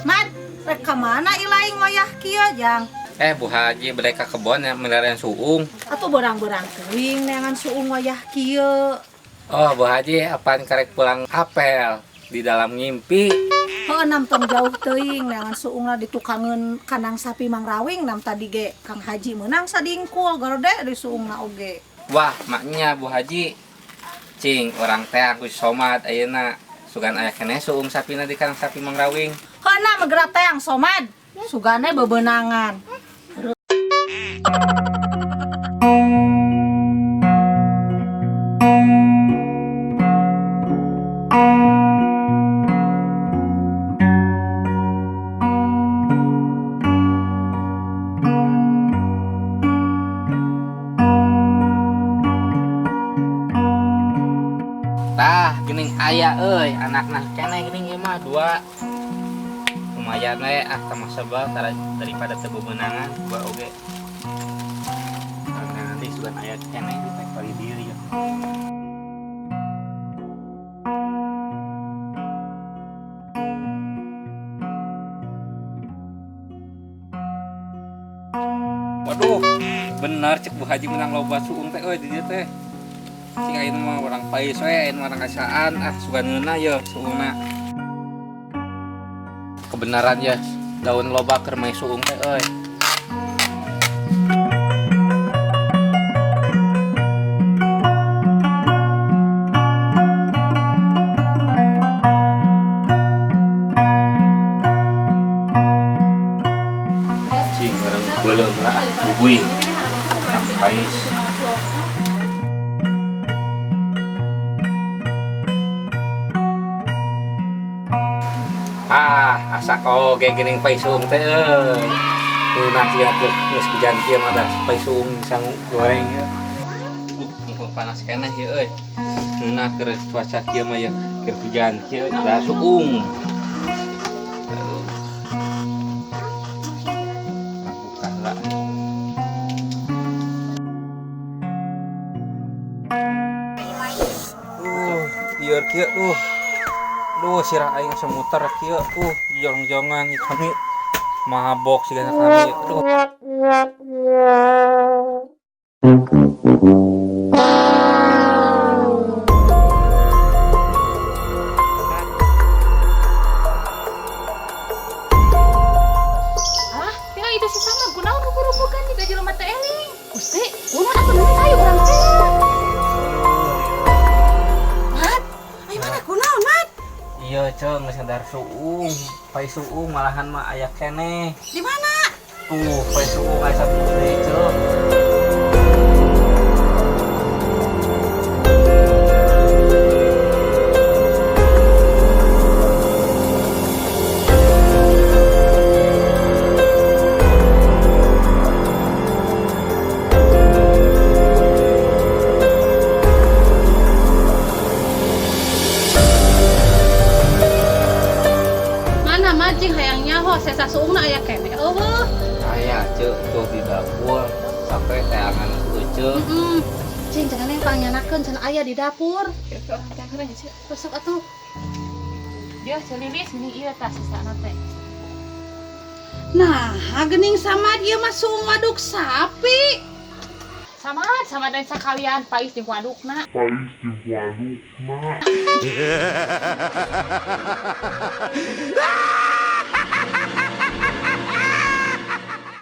Mat, rek ka mana ilaing wayah kieu jang? Bu Haji balik ka kebon ya miliaran suung. Atuh berang-berang teuing neangan suung wayah kieu. Oh, Bu Haji apaan karek pulang apel di dalam ngimpi. Heuh, nam tong jauh teuing neangan suungna di tukangeun kandang sapi Mang Rawing nam tadi ge Kang Haji meunang sadingkul garede di suungna oge. Wah, maknya Bu Haji. Cing, orang teh aku somad ayeuna. Sugan aya keneh suung sapina di kandang sapi Mang Rawing. Heuh, nam geura teang somad. Sugane bebenangan. Tah, geuning aya euy, anakna keneh geuning ieu mah dua. Lumayan we ah tambah sebel daripada teu bebenangan gua oge. Karena nanti sugan aya keneh di pek diri ya. Waduh, bener cek Bu Haji menang loba suung teh euy di dieu teh. Cing ayeuna mah urang pais we, ayeuna urang kasaan ah sugan ngeunah ye suungna. Kebenaran ya, daun loba keur mai suung teh euy. Cing urang beuleum lah bubuy. Pais. Ah, asa oge geuning pais suung teh euy. Ngeunah sia teh geus hujan kieu mah dah pais suung sangu goreng ieu. Mumpung panas keneh ieu euy. Ngeunah keur cuaca kieu mah ieu, keur hujan kieu dah suung. Aduh. Buka lah. Lieur kieu duh. Duh, sirah aing asa muter kieu. Jong-jongan ieu kami mabok sigana kami. Aduh. Alah, tinggal itu si sama gunaon rubuh-rubuhan di gaji jelema teh eling. Gusti, kumaha atuh deui ayo urang teh. Mat, ayo mana kunaon, Mat? Iya, Ceng, geus ngadar suung. Pai suung malahan mah aya keneh. Di mana? Tuh, pai suung aya satu deui, Ceng. Mana majing hayang nyaho sesa suungna aya keneh eueuh. Aya ceu tuh di dapur sampai teangan euceu. Heeh. Cing cenah neng pangyanakeun cenah aya di dapur. Besok atuh. Dia celilis gini ieu tah sesana teh. Nah, geuning sama dia mah suung waduk sapi. Sama sama dan sakalian pais jeung wadukna. Pais jeung wadukna.